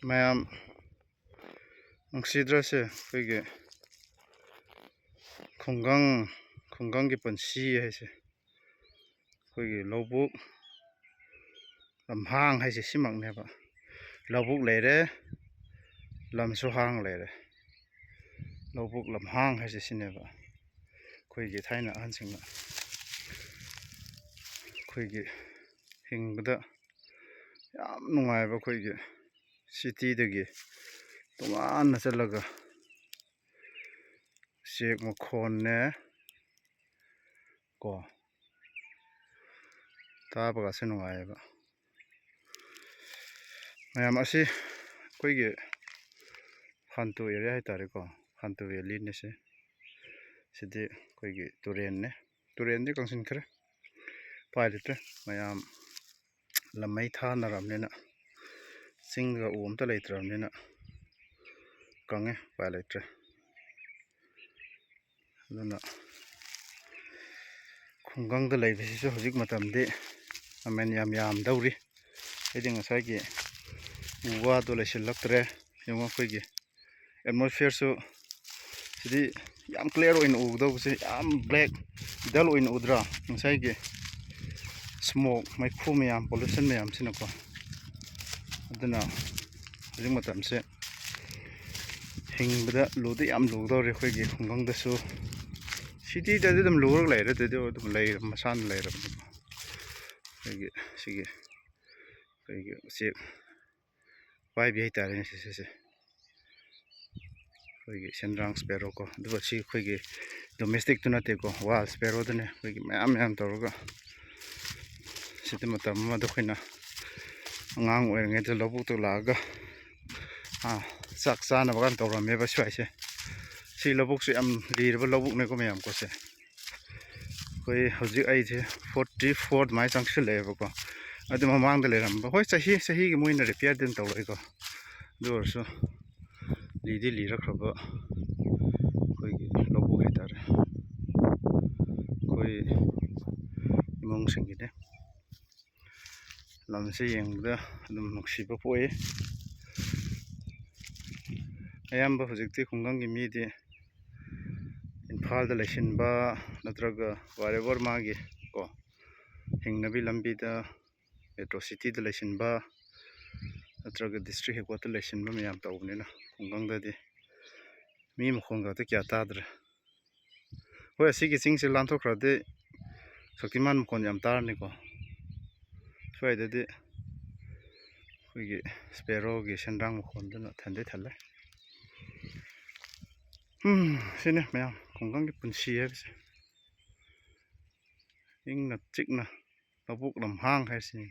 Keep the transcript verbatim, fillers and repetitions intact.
ꯃꯌꯥꯝ ꯅꯨꯡꯁꯤꯗ꯭ꯔꯁꯦ? ꯑꯩꯈꯣꯏꯒꯤ ꯈꯨꯡꯒꯪ, ꯈꯨꯡꯒꯪꯒꯤ ꯄꯨꯟꯁꯤ ꯍꯥꯏꯁꯦ, ꯑꯩꯈꯣꯏꯒꯤ ꯂꯧꯕꯨꯛ ꯂꯝꯍꯥꯡ ꯍꯥꯏꯁꯦ ꯁꯤꯃꯛꯅꯦꯕ꯫ ꯂꯧꯕꯨꯛ ꯂꯩꯔꯦ, ꯂꯝꯁꯨ ꯍꯥꯡ ꯂꯩꯔꯦ꯫ ꯂꯧꯕꯨꯛ ꯂꯝꯍꯥꯡ ꯍꯥꯏꯁꯦ ꯁꯤꯅꯦꯕ꯫ ꯑꯩꯈꯣꯏꯒꯤ ꯊꯥꯏꯅ ꯑꯍꯟꯁꯤꯡꯅ ꯑꯩꯈꯣꯏꯒꯤ ꯍꯤꯡꯕꯗ ꯌꯥꯝ ꯅꯨꯡꯉꯥꯏꯕ, ꯑꯩꯈꯣꯏꯒꯤ ꯁꯤꯇꯤꯗꯒꯤ ꯇꯣꯉꯥꯟꯅ ꯆꯠꯂꯒ ꯎꯆꯦꯛ ꯃꯈꯣꯟꯅꯦ ꯀꯣ, ꯇꯥꯕꯒꯁꯦ ꯅꯨꯡꯉꯥꯏꯌꯦꯕ꯫ ꯃꯌꯥꯝ ꯑꯁꯤ ꯑꯩꯈꯣꯏꯒꯤ ꯐꯥꯟꯇꯨ ꯑꯦꯔꯤꯌꯥ ꯍꯥꯏꯇꯥꯔꯦꯀꯣ, ꯐꯥꯟꯇꯨ ꯚꯦꯂꯤꯅꯦ ꯁꯤ꯫ ꯁꯤꯗꯤ ꯑꯩꯈꯣꯏꯒꯤ ꯇꯨꯔꯦꯟꯅꯦ꯫ ꯇꯨꯔꯦꯟꯗꯤ ꯀꯪꯁꯤꯟꯈ꯭ꯔꯦ, ꯎꯄꯥꯏ ꯂꯩꯇ꯭ꯔꯦ꯫ ꯃꯌꯥꯝ ꯂꯝꯃꯩ ꯊꯥꯅꯔꯕꯅꯤꯅ, ꯆꯤꯡꯒ ꯎ ꯑꯝꯇ ꯂꯩꯇ꯭ꯔꯕꯅꯤꯅ ꯀꯪꯉꯦ, ꯎꯄꯥꯏ ꯂꯩꯇ꯭ꯔꯦ꯫ ꯑꯗꯨꯅ ꯈꯨꯡꯒꯪꯗ ꯂꯩꯕꯁꯤꯁꯨ ꯍꯧꯖꯤꯛ ꯃꯇꯝꯗꯤ ꯃꯃꯜ ꯌꯥꯝ ꯌꯥꯝꯗꯧꯔꯤ꯫ ꯍꯥꯏꯗꯤ ꯉꯁꯥꯏꯒꯤ ꯎ ꯋꯥꯗꯣ ꯂꯩꯁꯤꯜꯂꯛꯇ꯭ꯔꯦ꯫ ꯌꯦꯡꯉꯣ, ꯑꯩꯈꯣꯏꯒꯤ ꯑꯦꯠꯃꯣꯁꯐꯤꯌꯔꯁꯨ ꯁꯤꯗꯤ ꯌꯥꯝ ꯀ꯭ꯂꯤꯌꯥꯔ ꯑꯣꯏꯅ ꯎꯒꯗꯧꯕꯁꯦ ꯌꯥꯝ ꯕ꯭ꯂꯦꯛ, ꯗꯜ ꯑꯣꯏꯅ ꯎꯗ꯭ꯔꯥ? ꯉꯁꯥꯏꯒꯤ ꯁ꯭ꯃꯣꯛ, ꯃꯩꯈꯨ ꯃꯌꯥꯝ, ꯄꯣꯂꯨꯁꯟ ꯃꯌꯥꯝꯁꯤꯅꯀꯣ꯫ ꯑꯗꯨꯅ ꯍꯧꯖꯤꯛ ꯃꯇꯝꯁꯦ ꯍꯤꯡꯕꯗ ꯂꯨꯗꯤ ꯌꯥꯝ ꯂꯨꯒꯗꯧꯔꯦ ꯑꯩꯈꯣꯏꯒꯤ ꯈꯨꯡꯒꯪꯗꯁꯨ꯫ ꯁꯤꯇꯤꯗꯗꯤ ꯑꯗꯨꯝ ꯂꯨꯔꯒ ꯂꯩꯔꯦ, ꯑꯗꯨꯗꯤ ꯑꯗꯨꯝ ꯂꯩꯔ-, ꯃꯁꯥꯅ ꯂꯩꯔꯕꯅꯤꯀꯣ꯫ ꯑꯩꯈꯣꯏꯒꯤ ꯁꯤꯒꯤ ꯑꯩꯈꯣꯏꯒꯤ ꯎꯆꯦꯛ ꯄꯥꯏꯕꯤ ꯍꯥꯏꯇꯥꯔꯦꯅꯦ ꯁꯤꯁꯦ꯫ ꯑꯩꯈꯣꯏꯒꯤ ꯁꯦꯟꯗ꯭ꯔꯥꯡ ꯁ꯭ꯄꯦꯔꯣ ꯀꯣ, ꯑꯗꯨꯒ ꯁꯤ ꯑꯩꯈꯣꯏꯒꯤ ꯗꯣꯃꯦꯁꯇꯤꯛꯇꯨ ꯅꯠꯇꯦꯀꯣ, ꯋꯥꯏꯜ ꯁ꯭ꯄꯦꯔꯣꯗꯨꯅꯦ꯫ ꯑꯩꯈꯣꯏꯒꯤ ꯃꯌꯥꯝ ꯃꯌꯥꯝ ꯇꯧꯔꯒ ꯁꯤꯗ ꯃꯇꯝ ꯑꯃꯗ ꯑꯩꯈꯣꯏꯅ ꯑꯉꯥꯡ ꯑꯣꯏꯔꯤꯉꯩꯗ ꯂꯧꯕꯨꯛꯇ ꯂꯥꯛꯑꯒ, ꯑꯥ, ꯆꯥꯛ ꯆꯥꯅꯕ ꯀꯥꯟ ꯇꯧꯔꯝꯃꯦꯕ ꯁ꯭ꯋꯥꯏꯁꯦ꯫ ꯁꯤ ꯂꯧꯕꯨꯛꯁꯦ ꯌꯥꯝ ꯂꯤꯔꯕ ꯂꯧꯕꯨꯛꯅꯦꯀꯣ ꯃꯌꯥꯝ ꯀꯣ ꯁꯦ꯫ ꯑꯩꯈꯣꯏ ꯍꯧꯖꯤꯛ ꯑꯩꯁꯦ ꯐꯣꯔꯇꯤ ꯐꯣꯔ ꯑꯗꯨꯃꯥꯏꯅ ꯆꯪꯁꯤꯜꯂꯛꯑꯦꯕꯀꯣ꯫ ꯑꯗꯨ ꯃꯃꯥꯡꯗ ꯂꯩꯔꯝꯕ, ꯍꯣꯏ, ꯆꯍꯤ ꯆꯍꯤꯒꯤ ꯃꯣꯏꯅ ꯔꯤꯄꯤꯌꯔꯗꯤ ꯑꯗꯨꯝ ꯇꯧꯔꯛꯏꯀꯣ꯫ ꯑꯗꯨ ꯑꯣꯏꯔꯁꯨ ꯂꯤꯗꯤ ꯂꯤꯔꯛꯈ꯭ꯔꯕ ꯑꯩꯈꯣꯏꯒꯤ ꯂꯧꯕꯨꯛ ꯍꯥꯏꯇꯥꯔꯦ, ꯑꯩꯈꯣꯏ ꯏꯃꯨꯡꯁꯤꯡꯒꯤꯗꯤ꯫ ꯂꯝꯁꯦ ꯌꯦꯡꯕꯗ ꯑꯗꯨꯝ ꯅꯨꯡꯁꯤꯕ ꯄꯣꯛꯏ꯫ ꯑꯌꯥꯝꯕ ꯍꯧꯖꯤꯛꯇꯤ ꯈꯨꯡꯒꯪꯒꯤ ꯃꯤꯗꯤ ꯏꯝꯐꯥꯜꯗ ꯂꯩꯁꯤꯟꯕ, ꯅꯠꯇ꯭ꯔꯒ wherever ꯃꯥꯒꯤ ꯀꯣ ꯍꯤꯡꯅꯕꯤ ꯂꯝꯕꯤꯗ metro cityꯗ ꯂꯩꯁꯤꯟꯕ, ꯅꯠꯇ꯭ꯔꯒ district headquarter ꯂꯩꯁꯤꯟꯕ ꯃꯌꯥꯝ ꯇꯧꯕꯅꯤꯅ ꯈꯨꯡꯒꯪꯗꯗꯤ ꯃꯤ ꯃꯈꯣꯟꯒꯗꯤ ꯀꯌꯥ ꯇꯥꯗ꯭ꯔꯦ꯫ ꯍꯣꯏ, ꯑꯁꯤꯒꯤ ꯆꯤꯡꯁꯦ ꯂꯥꯟꯊꯣꯛꯈ꯭ꯔꯗꯤ ꯁꯛꯇꯤꯃꯥꯟ ꯃꯈꯣꯟ ꯌꯥꯝ ꯇꯥꯔꯅꯤꯀꯣ꯫ ꯁ꯭ꯋꯥꯏꯗꯗꯤ ꯑꯩꯈꯣꯏꯒꯤ sparrowꯒꯤ ꯁꯦꯟꯗ꯭ꯔꯥꯡ ꯃꯈꯣꯟꯗꯨꯅ ꯊꯟꯗꯤ ꯊꯜꯂꯦ꯫ ꯎꯝ, ꯁꯤꯅꯦ ꯃꯌꯥꯝ ꯈꯨꯡꯒꯪꯒꯤ ꯄꯨꯟꯁꯤ ꯍꯥꯏꯕꯁꯦ꯫ ꯏꯪꯅ ꯆꯤꯛꯅ ꯂꯧꯕꯨꯛ ꯂꯝꯍꯥꯡ ꯍꯥꯏꯁꯤꯅꯤ꯫